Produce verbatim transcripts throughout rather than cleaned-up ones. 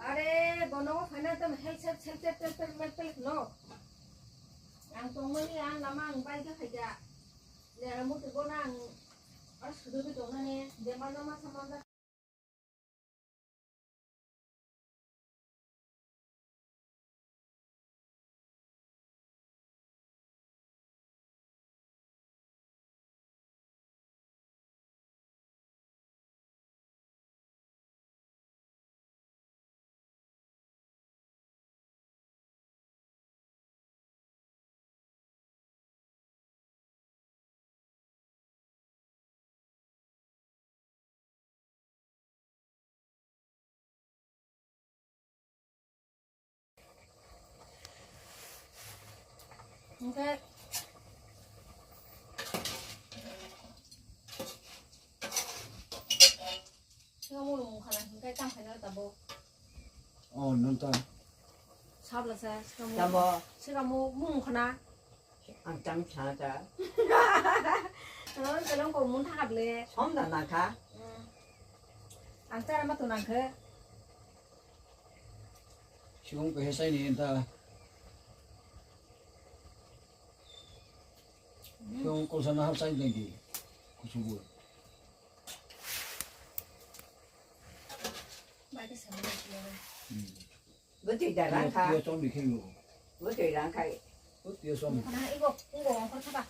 Are, bono phaina tam hel sel sel sel sel sel sel sel no. Ang tongmani ang lama ang bai kha khaida. Le mutu bono ang ar sudu bi tongnani de mano ma samang. Hingke sika mulu mungkha na hingke tang khaina tabuk. Oh, nonton. Sabla sa sika mulu. Tamo. Sika mulu mungkha na. Ang tang sa ta. Ang telong ko mun thangap le. Som da na kha. Hmm. Ang tara ma tu nang khe. Sibung pehe sai ni ta. Hmm. Sibung kolsa na hap sai ni di. Kusubu. Bai ke sa ni. Hmm. Bwtwi da rang kha. Twiyo chom di khe nw. Bwtwi rang khai. Twiyo chom. Kana igo, igo ongkhor kha ba.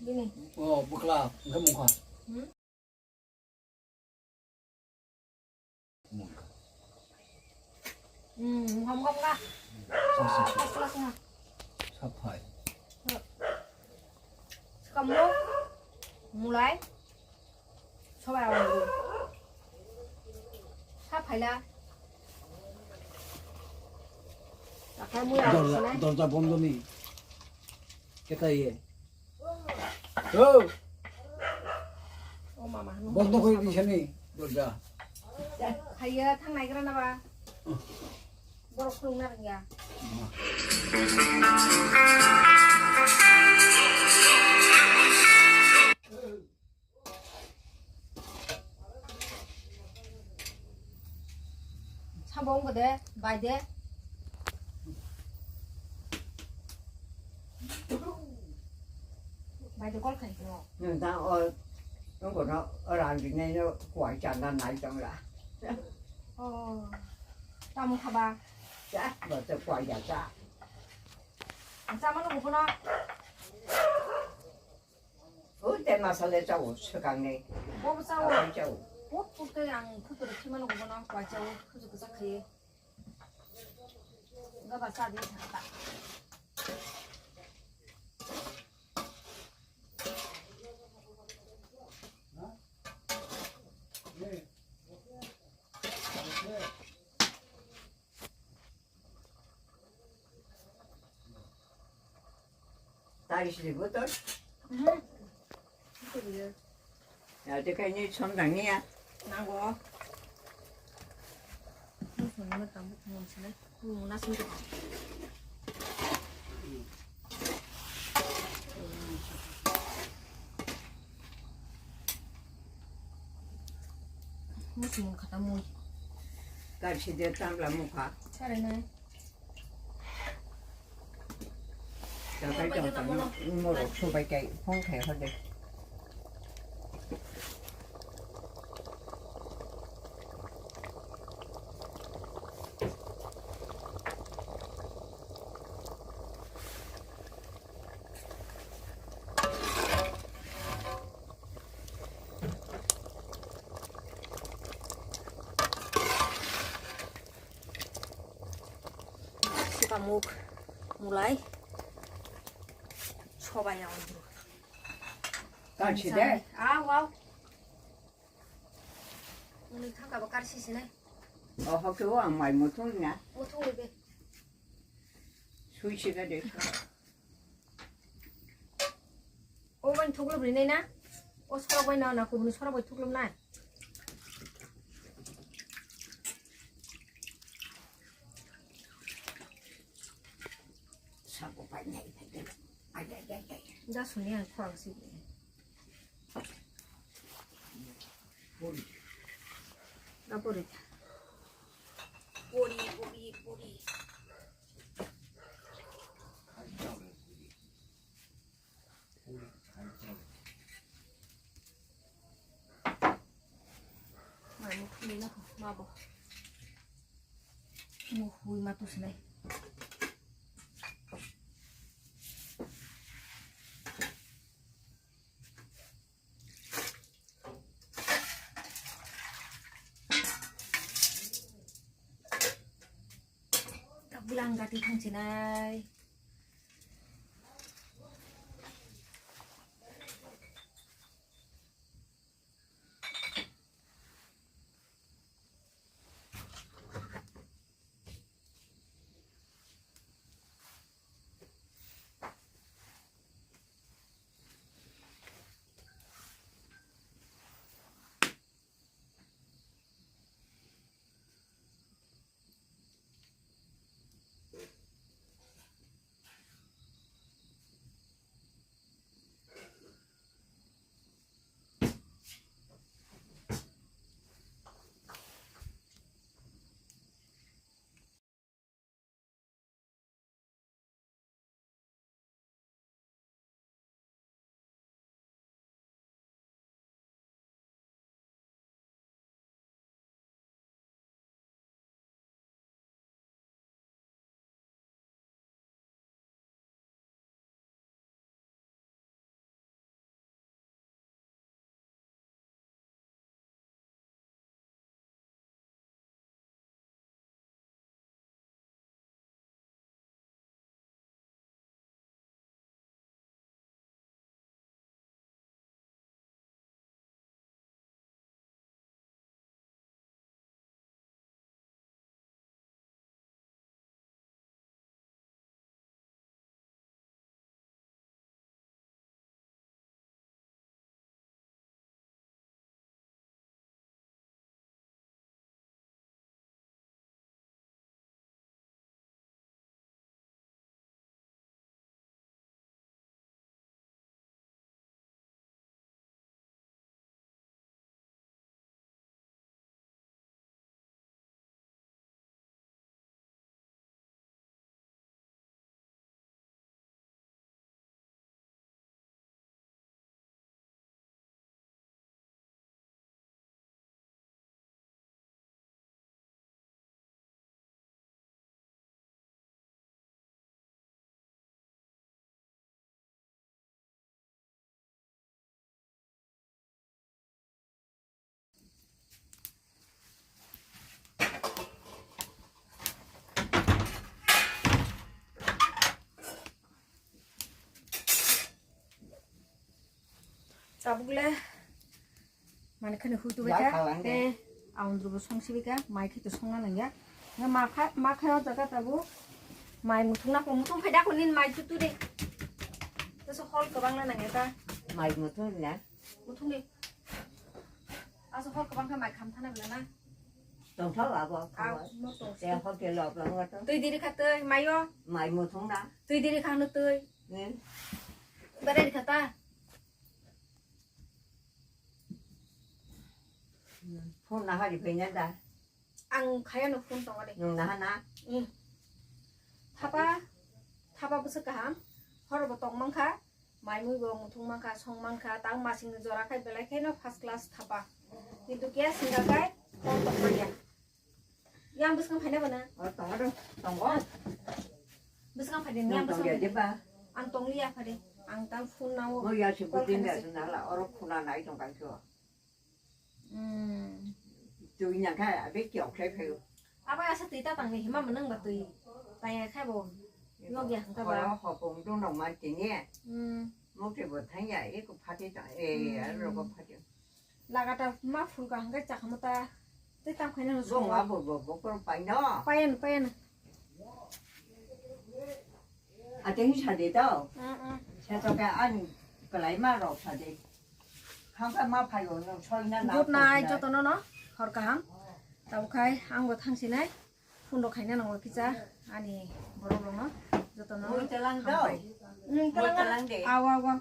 Bini. Oh, bwkla, hwnkhe mungkha. Hmm? Mungkha. Hmm, mungkha, mungkha, mungkha. Sa, sa, sa. Sa, sa, sa. Sa phai. Swkang mo, mulai, sobai rok nangwi. Sa phaila. Takhai muya rok dorja, sinai. Dorja bondo ni. Keta iye. Oh. Oh, mama, no. Bondo koi di sini dorja. Haiya, thang naigra na ba? Borok khulungna rwngya. Sabo wngkha de, bai de. Bai de call khai no. Nwng ta o, nwng kono o rang rinai no kwai chana nai tong la. Oh. Tamo khaba? Cha, bo to kwai ya cha. Ang cha mano kupono. O te masale cha o swkang ni. Bo cha o. Abai cha o. Put put ke ang khutu rwkhi mano kupono, kwai cha o, khutu kwchak khai. Gaba sa di thang ta. Tari sini botol. Mhm. Itu dia. Ya, dia kayaknya som nangnya. Nanggo. Ini semua tambah semua sini. Ini nasi itu. Musi mung khata mui. Kar si de tam la mukha. Sare nai. Takai tong tong no, morok subai kai, phone khai hode. Sikamuk mulai sobai ya. Kar si de? Ah, wow. Muni thangka ba kar si sini. Oh, hok tu ang mai mutung na. Mutung lebe. Sui si ka de. O bai thuklub rinai na? O sorok bai na, na kubuni sorok bai thuklub nai? Sabo bai nai, bai nai, bai nai, bai nai. Da suni ang khorang si. Na pori. Pori, pori, pori. Mai mukhung ni na ma bo. Muhui ma tu sinai. Tabuk lang gati thang sinai. Tabuk le mani khani hui tubai kha. Te aundru bo song sibai kha, mai khe to songna nang ya. Nga ma kha, ma kha o jaga tabuk. Mai muthung na ko, muthung phai da ko nin mai tutu de. Teso hol kwbang na nang ya ta. Mai muthung na. Muthung de. Aso hol kwbang kha mai kham thana bela na. Tongthok abo. Aw, no tong. Te hol ke lo bla ngo to. Twi diri kha twi, mai o. Mai muthung na. Twi diri kha no twi. Ni. Bare ri kha ta. Phone nahari phainya da. Ang khaya no phone tongo de. Nung naha na? Mm. Thapa, thapa bwswk kaham. Horo bo tong mankha. Mai mui bo muthung mankha, song mankha. Tang masing ni jora khai belai khai no first class thapa. Kintu kya singa khai phone tong manya. Yang bwskang phaina bana. O, tongo do, tongo. Bwskang phaina yang bwskang phaina. Ang tongliya phade. Ang tang phone nao. Mo ya se butin da nala oro khuna nai tong kan kyo. Hmm. Twi nang kha abe kyok khlai phaio. Abo asa twi ta tang ni hima mwnang ba twi. Taya kha bo. Nok ya hang ta ba. Hopong dong dong man tini. Hmm. Mok te bo thang ya e ko phate ta e aro ko phate. Lagatar ma phul ka hangke chakhamata. Tei tam khaina no. Bong abo bo bokor paino. Payan, payan. Ateng sadi to. Mm, mm. Sa to ka an kalai ma rok sadi. Khangka ma phayo no soi na na. Good night joto no no. Hor kaham. Tabo khai ang bo thang sinai. Phone rok khaina nango kisa ani borok rok no. Jotono. Mui talang dao. Hambai. Mui talang de. Awa, awa.